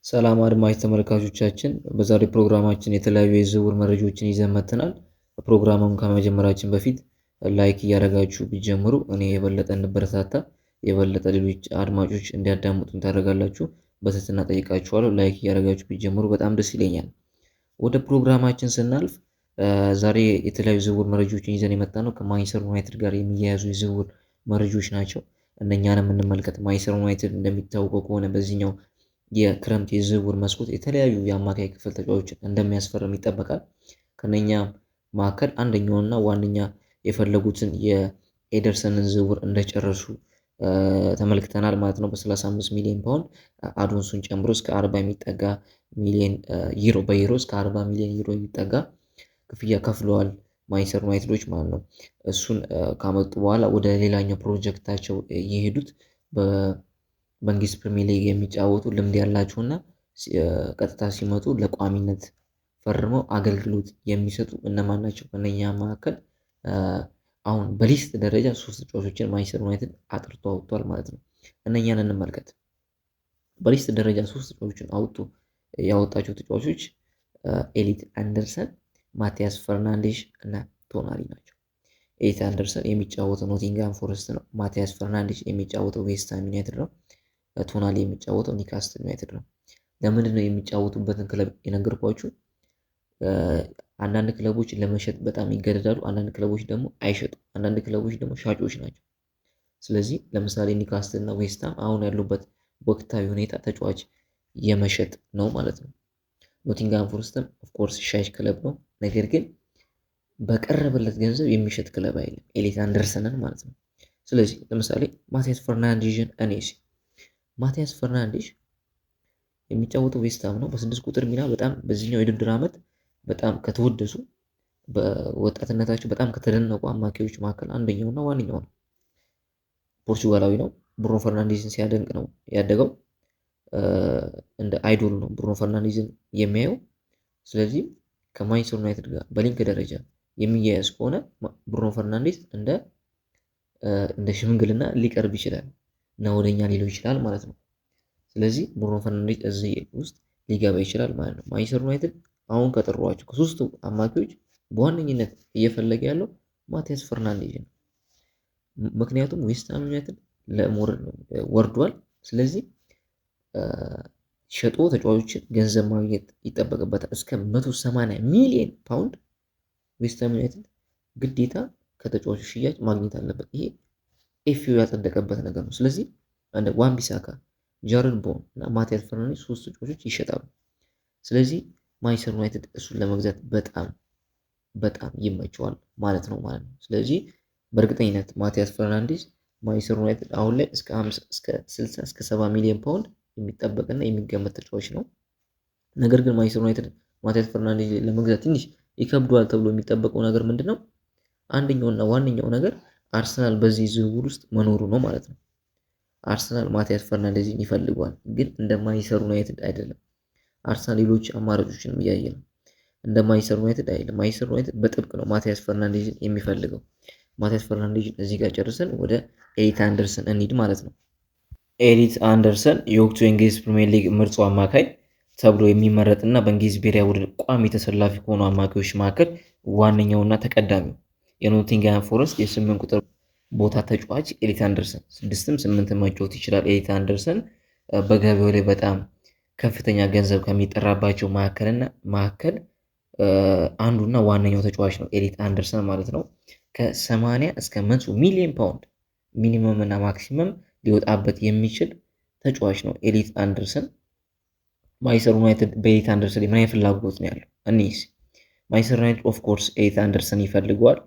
ሰላም አድማጭ ተመልካቾቻችን፣ በዛሬው ፕሮግራማችን የተለያዩ የዝውውር መረጃዎችን ይዘን መጥተናል። ፕሮግራሙን ከመጀመራችን በፊት like እያደረጋችሁ ቢጀምሩ እኔ የበለጠ እንበረታታ፣ የበለጠ ሌሎች አድማጮች እንዲያዳምጡን ታደርጋላችሁ። በትህትና ጠይቃችኋለሁ። Like እያደረጋችሁ ቢጀምሩ በጣም ደስ ይለኛል። ወደ ፕሮግራማችን ስናልፍ ዛሬ የተለያዩ ዝውውር መረጃዎችን ይዘን የመጣ ነው ከማንቸስተር ዩናይትድ ጋር የሚያያዙ የዝውውር መረጃዎች ናቸው። እነኛንም እንመልከት። ማንቸስተር ዩናይትድ እንደሚታወቀው ከሆነ በዚህኛው የክረምት የዝውውር መስኮት የተለያዩ የአማካይ ክፍል ተጫዋቾችን እንደሚያስፈርም ይጠበቃል። ከነኛ መካከል አንደኛውና ዋነኛ የፈለጉትን የኤደርሰንን ዝውውር እንደጨረሱ ተመልክተናል ማለት ነው። በ35 ሚሊዮን ፓውንድ add-ons ኡን ጨምሮ እስከ 40 የሚጠጋ ሚሊዮን ዩሮ፣ በዩሮ እስከ 40 ሚሊዮን ዩሮ የሚጠጋ ክፍያ ከፍለዋል ማንቸስተር ዩናይትዶች ማለት ነው። እሱን ካመጡ በኋላ ወደ ሌላኛው ፕሮጀክታቸው የሄዱት በእንግሊዝ ፕሪሚየር ሊግ የሚጫወቱ ልምድ ያላቸውና ቀጥታ ሲመጡ ለቋሚነት ፈርመው አገልግሎት የሚሰጡ እነማን ናቸው? ከእነኛ መካከል አሁን በ list ደረጃ ሶስት ተጫዋቾችን ማንቸስተር ዩናይትድ አጥርቶ አውጥቷል ማለት ነው። እነኛን እንመልከት። በ list ደረጃ ሶስት ተጫዋቾችን አውጥቶ ያወጣቸው ተጫዋቾች ኤሊት አንደርሰን፣ ማቲያስ ፈርናንዴሽ እና ቶናሊ ናቸው። ኤሊት አንደርሰን የሚጫወተው ኖቲንግሃም ፎረስት ነው። ማቲያስ ፈርናንዴሽ የሚጫወተው ዌስትሃም ዩናይትድ ነው። ቶናሊ የሚጫወተው ኒውካስትል ዩናይትድ ነው። ለምንድን ነው የሚጫወቱበትን ክለብ የነገርኳችሁ? አንዳንድ ክለቦች ለመሸጥ በጣም ይገደዳሉ። አንዳንድ ክለቦች ደግሞ አይሸጡም። አንዳንድ ክለቦች ደግሞ ሻጮች ናቸው። ስለዚህ ለምሳሌ ኒውካስትል እና ዌስትሃም አሁን ያሉበት ወቅታዊ ሁኔታ ተጫዋች የመሸጥ ነው ማለት ነው። ኖቲንግሃም ፎረስትም of course ሻጭ ክለብ ነው። ነገር ግን በቀረበለት ገንዘብ የሚሸጥ ክለብ አይደለም፣ ኤሊት አንደርሰንን ማለት ነው። ስለዚህ ለምሳሌ ማቲያስ ፈርናንዴዥን እኔ ማቲያስ ፈርናንዴሽ የሚጫወተው ዌስትሃም ነው። በ6 ቁጥር ሚና በጣም በዚህኛው የውድድር ዓመት በጣም ከተወደሱ፣ በወጣትነታቸው በጣም ከተደነቁ አማካዮች መካከል አንደኛውና ዋነኛው ነው። ፖርቹጋላዊ ነው። ብሩኖ ፈርናንዴዝን ሲያደንቅ ነው ያደገው። እንደ idol ነው ብሩኖ ፈርናንዴዝን የሚያየው። ስለዚህ ከማንቸስተር ዩናይትድ ጋር በ link ደረጃ የሚያያዝ ከሆነ ብሩኖ ፈርናንዴዝ እንደ ሽምግልና ሊቀርብ ይችላል እና ወደኛ ሊለው ይችላል ማለት ነው። ስለዚህ ብሩኖ ፈርናንዴዝ እዚህ ውስጥ ሊገባ ይችላል ማለት ነው። ማንቸስተር ዩናይትድ አሁን ከጠሯቸው ከሶስቱ አማካዮች በዋነኝነት እየፈለገ ያለው ማቲያስ ፈርናንዴዝ ነው። ምክንያቱም ዌስትሃም ዩናይትድ ለመውረድ ነው ወርዷል። ስለዚህ ሸጦ ተጫዋቾችን ገንዘብ ማግኘት ይጠበቅበታል። እስከ 180 ሚሊዮን ፓውንድ ዌስትሃም ዩናይትድ ግዴታ ከተጫዋቾች ሽያጭ ማግኘት አለበት። ይሄ FA ው ያጸደቀበት ነገር ነው። ስለዚህ እንደ ዋን ቢሳካ፣ ጃረድ ቦውን እና ማቲያስ ፈርናንዴዝ ሶስት ተጫዋቾች ይሸጣሉ። ስለዚህ ማንቸስተር ዩናይትድ እሱን ለመግዛት በጣም በጣም ይመቸዋል ማለት ነው ማለት ነው። ስለዚህ በእርግጠኝነት ማቲያስ ፈርናንዴዝ ማንቸስተር ዩናይትድ አሁን ላይ እስከ 50፣ እስከ 60፣ እስከ 70 ሚሊዮን ፓውንድ የሚጠበቅና የሚገመት ተጫዋች ነው። ነገር ግን ማንቸስተር ዩናይትድ ማቲያስ ፈርናንዴዝ ለመግዛት ትንሽ ይከብደዋል ተብሎ የሚጠበቀው ነገር ምንድን ነው? አንደኛውና ዋነኛው ነገር አርሰናል በዚህ ዝውውር ውስጥ መኖሩ ነው ማለት ነው። አርሰናል ማቲያስ ፈርናንዴዝን ይፈልገዋል፣ ግን እንደ ማንቸስተር ዩናይትድ አይደለም። አርሰናል ሌሎች አማራጮችንም እያየ ነው። እንደ ማንቸስተር ዩናይትድ አይደለም። ማንቸስተር ዩናይትድ በጥብቅ ነው ማቲያስ ፈርናንዴዝን የሚፈልገው። ማቲያስ ፈርናንዴዝን እዚህ ጋር ጨርሰን ወደ ኤሊት አንደርሰን እንሂድ ማለት ነው። ኤሊት አንደርሰን የወቅቱ የእንግሊዝ ፕሪሚየር ሊግ ምርጡ አማካይ ተብሎ የሚመረጥና በእንግሊዝ ብሔራዊ ቡድን ቋሚ ተሰላፊ ከሆኑ አማካዮች መካከል ዋነኛውና ተቀዳሚው የኖቲንግሃም ፎረስት የ8 ቁጥር ቦታ ተጫዋች ኤሊት አንደርሰን 6ም 8 መጫወት ይችላል። ኤሊት አንደርሰን በገበያው ላይ በጣም ከፍተኛ ገንዘብ ከሚጠራባቸው መካከልና መካከል አንዱና ዋነኛው ተጫዋች ነው ኤሊት አንደርሰን ማለት ነው። ከ80 እስከ 100 ሚሊዮን ፓውንድ minimum እና maximum ሊወጣበት የሚችል ተጫዋች ነው ኤሊት አንደርሰን። ማንቸስተር ዩናይትድ በኤሊት አንደርሰን ምን አይነት ፍላጎት ነው ያለው? እኒስ ማንቸስተር ዩናይትድ of course ኤሊት አንደርሰን ይፈልገዋል።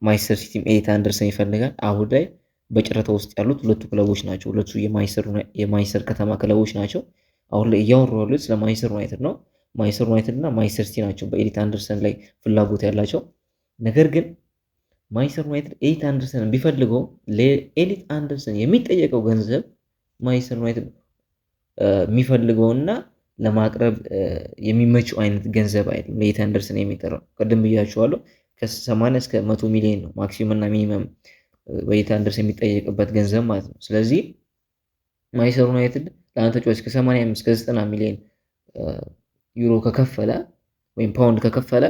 ማንቸስተር ሲቲም ኤሊት አንደርሰን ይፈልጋል። አሁን ላይ በጨረታ ውስጥ ያሉት ሁለቱ ክለቦች ናቸው። ሁለቱ የማንቸስተር ከተማ ክለቦች ናቸው። አሁን ላይ እያወሩ ያሉት ስለ ማንቸስተር ዩናይትድ ነው። ማንቸስተር ዩናይትድ እና ማንቸስተር ሲቲ ናቸው በኤሊት አንደርሰን ላይ ፍላጎት ያላቸው። ነገር ግን ማንቸስተር ዩናይትድ ኤሊት አንደርሰን ቢፈልገው ለኤሊት አንደርሰን የሚጠየቀው ገንዘብ ማንቸስተር ዩናይትድ የሚፈልገውና ለማቅረብ የሚመቸው አይነት ገንዘብ አይደለም ለኤሊት አንደርሰን የሚጠራው። ቅድም ብያችኋለሁ፣ ከ80 እስከ 100 ሚሊዮን ነው maximum እና minimum በኤሊት አንደርሰን የሚጠየቅበት ገንዘብ ማለት ነው። ስለዚህ ማንቸስተር ዩናይትድ ለአንድ ተጫዋች እስከ 85 እስከ 90 ሚሊዮን ዩሮ ከከፈለ ወይም ፓውንድ ከከፈለ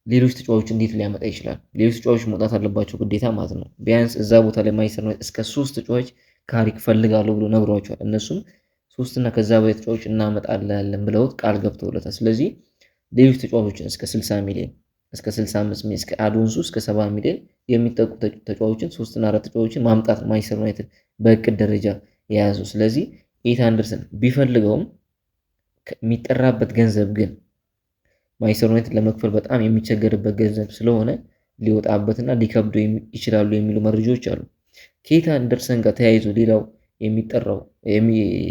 ሌሎች ተጫዋቾች እንዴት ሊያመጣ ይችላል? ሌሎች ተጫዋቾች መውጣት አለባቸው ግዴታ ማለት ነው። ቢያንስ እዛ ቦታ ላይ ማንቸስተር ዩናይትድ እስከ 3 ተጫዋች ካሪክ ፈልጋለሁ ብሎ ነግሯቸዋል። እነሱም 3 እና ከዛ በላይ ተጫዋቾች እናመጣለን ብለውት ቃል ገብተውለታል። ስለዚህ ሌሎች ተጫዋቾችን እስከ 60 ሚሊዮን፣ እስከ 65 ሚሊዮን፣ እስከ add-ons ኡ እስከ 70 ሚሊዮን የሚጠጉ ተጫዋቾችን፣ 3 እና 4 ተጫዋቾችን ማምጣት ነው ማንቸስተር ዩናይትድ በእቅድ ደረጃ የያዘው። ስለዚህ ኤሊየት አንደርሰን ቢፈልገውም የሚጠራበት ገንዘብ ግን ማንቸስተር ዩናይትድ ለመክፈል በጣም የሚቸገርበት ገንዘብ ስለሆነ ሊወጣበትና ሊከብዱ ይችላሉ የሚሉ መረጃዎች አሉ። ከኤሊየት አንደርሰን ጋር ተያይዞ ሌላው የሚጠራው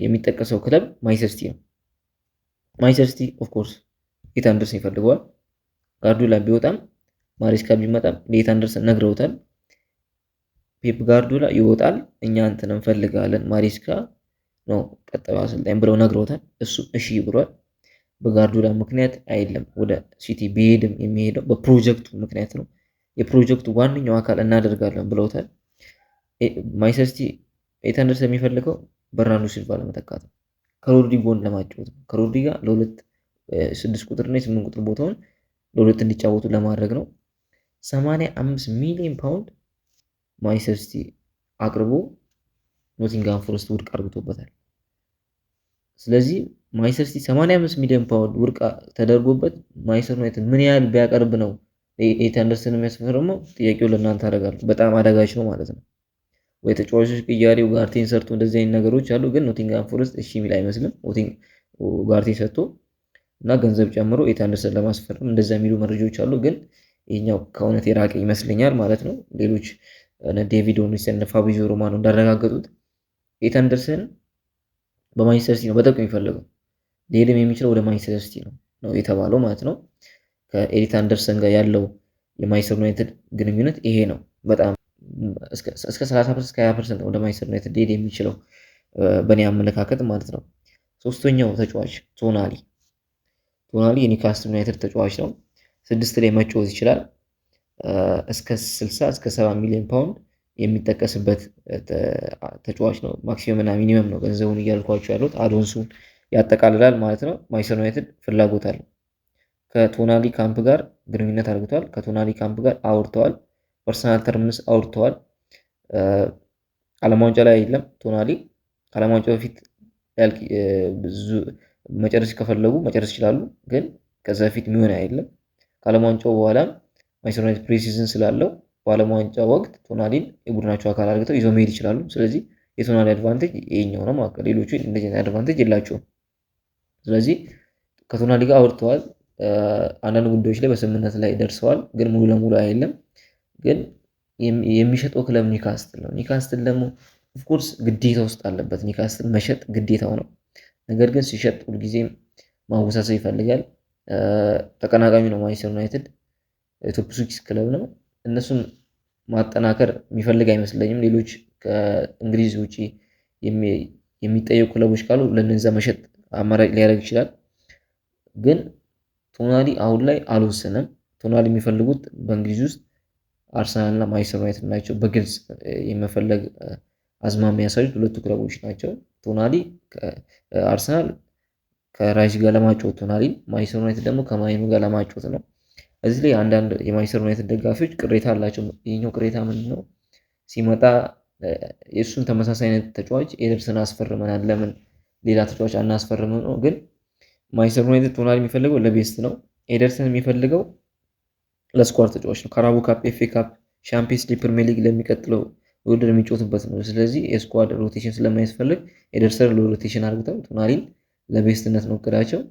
የሚጠቀሰው ክለብ ማንቸስተር ሲቲ ነው። ማንቸስተር ሲቲ of course ኤሊየት አንደርሰን ይፈልገዋል። ጋርዲዮላ ቢወጣም ማሬስካ ቢመጣም ኤሊየት አንደርሰን ነግረውታል። ፔፕ ጋርዲዮላ ይወጣል፣ እኛ እንትን እንፈልጋለን፣ ማሬስካ ነው ቀጣዩ አሰልጣኝ ብለው ነግረውታል። እሱ እሺ ብሏል። በጋርዲዮላ ምክንያት አይደለም ወደ ሲቲ ቢሄድም የሚሄደው በፕሮጀክቱ ምክንያት ነው። የፕሮጀክቱ ዋነኛው አካል እናደርጋለን ብለውታል። ማንቸስተር ሲቲ ኤሊየት አንደርሰን የሚፈልገው በርናርዶ ሲልቫ ለመተካት ነው። ከሮድሪ ጎን ለማጫወት ነው። ከሮድሪ ጋር ለሁለት 6 ቁጥር እና 8 ቁጥር ቦታውን ለሁለት እንዲጫወቱ ለማድረግ ነው። 85 ሚሊዮን ፓውንድ ማንቸስተር ሲቲ አቅርቦ ኖቲንግሃም ፎረስት ውድቅ አድርጎበታል። ስለዚህ ማንቸስተር ሲቲ 85 ሚሊዮን ፓውንድ ውድቅ ተደርጎበት ማንቸስተር ዩናይትድ ምን ያህል ቢያቀርብ ነው ኤሊየት አንደርሰን የሚያስፈርመው? ጥያቄው ለእናንተ አደርጋለሁ። በጣም አዳጋች ነው ማለት ነው። ወይ ተጫዋቾች ቅያሬው ጋርቴን ሰርቶ እንደዚህ አይነት ነገሮች አሉ። ግን ኖቲንግሃም ፎረስት እሺ የሚል አይመስልም። ጋርቴን ሰርቶ እና ገንዘብ ጨምሮ ኤሊየት አንደርሰን ለማስፈረም እንደዛ የሚሉ መረጃዎች አሉ። ግን ይሄኛው ከእውነት የራቀ ይመስለኛል ማለት ነው። ሌሎች እነ ዴቪድ ኦርንስታይን እነ ፋብሪዚዮ ሮማኖ እንዳረጋገጡት ኤሊየት አንደርሰን በማንቸስተር ሲቲ ነው በጥብቅ የሚፈልገው። ሊሄድም የሚችለው ወደ ማንቸስተር ሲቲ ነው የተባለው ማለት ነው። ከኤሊየት አንደርሰን ጋር ያለው የማንቸስተር ዩናይትድ ግንኙነት ይሄ ነው። በጣም እስከ 30% እስከ 20% ወደ ማንቸስተር ዩናይትድ ሊሄድ የሚችለው በእኔ አመለካከት ማለት ነው። ሶስተኛው ተጫዋች ቶናሊ። ቶናሊ የኒውካስትል ዩናይትድ ተጫዋች ነው። 6 ላይ መጫወት ይችላል። እስከ 60 እስከ 70 ሚሊዮን ፓውንድ የሚጠቀስበት ተጫዋች ነው። maximum እና minimum ነው ገንዘቡን እያልኳቸው ያሉት፣ add-ons ኡን ያጠቃልላል ማለት ነው። ማንቸስተር ዩናይትድ ፍላጎት አለው። ከቶናሊ ካምፕ ጋር ግንኙነት አድርገዋል። ከቶናሊ ካምፕ ጋር አውርተዋል። personal terms አውርተዋል። ዓለም ዋንጫ ላይ አይደለም ቶናሊ፣ ከዓለም ዋንጫ በፊት መጨረስ ከፈለጉ መጨረስ ይችላሉ። ግን ከዛ በፊት የሚሆን አይደለም። ከዓለም ዋንጫው በኋላ ማንቸስተር ዩናይትድ pre-season ስላለው በዓለም ዋንጫ ወቅት ቶናሊን የቡድናቸው አካል አድርገው ይዘው መሄድ ይችላሉ። ስለዚህ የቶናሊ advantage ይሄኛው ነው ማለት ነው። ሌሎቹ እንደዚህ አይነት advantage የላቸውም። ስለዚህ ከቶናሊ ጋር አውርተዋል። አንዳንድ ጉዳዮች ላይ በስምምነት ላይ ደርሰዋል። ግን ሙሉ ለሙሉ አይደለም። ግን የሚሸጠው ክለብ ኒውካስትል ነው። ኒውካስትል ደግሞ of course ግዴታ ውስጥ አለበት። ኒውካስትል መሸጥ ግዴታው ነው። ነገር ግን ሲሸጥ ሁልጊዜም ማወሳሰብ ይፈልጋል። ተቀናቃኙ ነው ማንቸስተር ዩናይትድ፣ top six ክለብ ነው። እነሱን ማጠናከር የሚፈልግ አይመስለኝም። ሌሎች ከእንግሊዝ ውጪ የሚጠየቁ ክለቦች ካሉ ለነዛ መሸጥ አማራጭ ሊያደርግ ይችላል። ግን ቶናሊ አሁን ላይ አልወሰነም። ቶናሊ የሚፈልጉት በእንግሊዝ ውስጥ አርሰናል እና ማንቸስተር ዩናይትድ ናቸው። በግልጽ የመፈለግ አዝማሚያ ያሳዩት ሁለቱ ክለቦች ናቸው። ቶናሊ አርሰናል ከራይስ ጋር ለማጫወት ቶናሊን፣ ማንቸስተር ዩናይትድ ደግሞ ከማይኑ ጋር ለማጫወት ነው። እዚህ ላይ አንዳንድ የማንቸስተር ዩናይትድ ደጋፊዎች ቅሬታ አላቸው። ይሄኛው ቅሬታ ምንድን ነው? ሲመጣ የእሱን ተመሳሳይ አይነት ተጫዋች ኤደርሰን አስፈርመናል፣ ለምን ሌላ ተጫዋች አናስፈርምም ነው። ግን ማንቸስተር ዩናይትድ ቶናሊ የሚፈልገው ለ best ነው። ኤደርሰን የሚፈልገው ለ squad ተጫዋች ነው። ካራቦ ካፕ፣ ኤፍ ኤ ካፕ፣ ሻምፒየንስ ሊግ፣ ፕሪሚየር ሊግ ለሚቀጥለው ውድድር የሚጫወትበት ነው። ስለዚህ የ squad rotation ስለማያስፈልግ ኤደርሰን ለ rotation አድርገው ቶናሊን ለ best ነት ነው እቅዳቸው።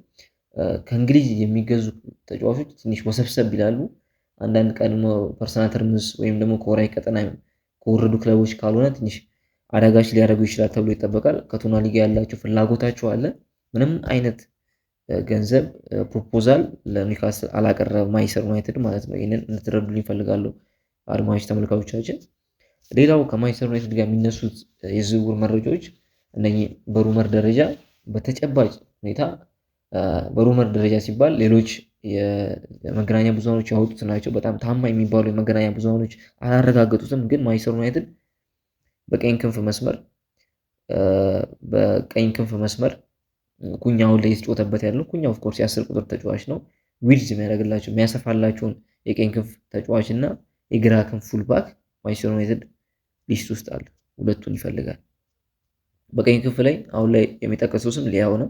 ከእንግሊዝ የሚገዙ ተጫዋቾች ትንሽ ወሰብሰብ ይላሉ። አንዳንድ ቀድሞ personal terms ወይም ደግሞ ከወራጅ ቀጠና ከወረዱ ክለቦች ካልሆነ ትንሽ አዳጋች ሊያደርጉ ይችላል ተብሎ ይጠበቃል። ከቶናሊ ጋር ያላቸው ፍላጎታቸው አለ። ምንም አይነት ገንዘብ proposal ለኒውካስል አላቀረበም ማንቸስተር ዩናይትድ ማለት ነው። ይህንን እንድትረዱልኝ እፈልጋለሁ አድማጭ ተመልካቾቻችን። ሌላው ከማንቸስተር ዩናይትድ ጋር የሚነሱት የዝውውር መረጃዎች እነኚህ በ rumor ደረጃ በተጨባጭ ሁኔታ፣ በ rumor ደረጃ ሲባል ሌሎች የመገናኛ ብዙሃኖች ያወጡት ናቸው። በጣም ታማኝ የሚባሉ የመገናኛ ብዙሃኖች አላረጋገጡትም። ግን ማንቸስተር ዩናይትድ በቀኝ ክንፍ መስመር በቀኝ ክንፍ መስመር ኩኛ አሁን ላይ የተጫወተበት ያለው ኩኛ of course የ10 ቁጥር ተጫዋች ነው። Width የሚያደርግላቸው የሚያሰፋላቸውን የቀኝ ክንፍ ተጫዋች እና የግራ ክንፍ fullback ማንቸስተር ዩናይትድ list ውስጥ አለ። ሁለቱን ይፈልጋል። በቀኝ ክንፍ ላይ አሁን ላይ የሚጠቀሰው ስም ሊያው ነው።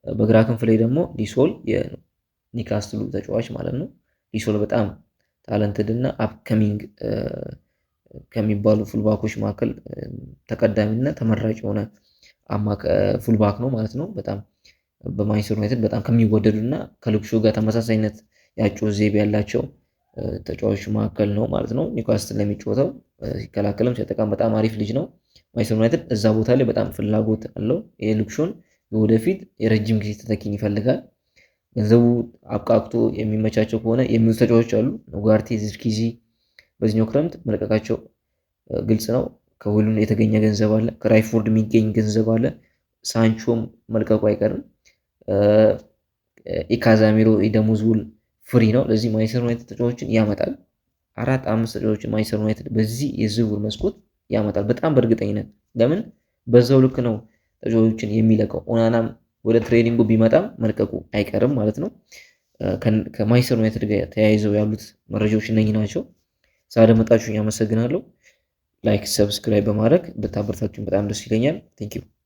በግራ ክንፍ ላይ ደግሞ ሊሶል የኒካስትሉ ተጫዋች ማለት ነው። ሊሶል በጣም talented እና upcoming ከሚባሉ fullback ኦች መካከል ተቀዳሚና ተመራጭ የሆነ fullback ነው ማለት ነው። በጣም በማንቸስተር ዩናይትድ በጣም ከሚወደዱ እና ከሉክ ሾው ጋር ተመሳሳይነት የአጨዋወት ዘይቤ ያላቸው ተጫዋቾች መካከል ነው ማለት ነው። ኒውካስትል ለሚጫወተው ሲከላከልም ሲያጠቃም በጣም አሪፍ ልጅ ነው። ማንቸስተር ዩናይትድ እዛ ቦታ ላይ በጣም ፍላጎት አለው። የሉክ ሾውን የወደፊት የረጅም ጊዜ ተተኪን ይፈልጋል። ገንዘቡ አብቃቅቶ የሚመቻቸው ከሆነ የሚሉ ተጫዋቾች አሉ። ኡጋርቴ፣ ዚርኪዚ በዚህኛው ክረምት መለቀቃቸው ግልጽ ነው። ከሁሉም የተገኘ ገንዘብ አለ። ከራሽፎርድ የሚገኝ ገንዘብ አለ። ሳንቾም መልቀቁ አይቀርም። የካዛሚሮ የደሞዝ ውል free ነው። ለዚህ ማንቸስተር ዩናይትድ ተጫዋቾችን ያመጣል። 4 5 ተጫዋቾችን ማንቸስተር ዩናይትድ በዚህ የዝውውር መስኮት ያመጣል በጣም በእርግጠኝነት። ለምን በዛው ልክ ነው ተጫዋቾችን የሚለቀው። ኦናናም ወደ training ኡ ቢመጣም መልቀቁ አይቀርም ማለት ነው። ከማንቸስተር ዩናይትድ ጋር ተያይዘው ያሉት መረጃዎች እነኚህ ናቸው። ስላደመጣችሁኝ አመሰግናለሁ። Like፣ subscribe በማድረግ ብታበረታቱኝ በጣም ደስ ይለኛል። Thank you።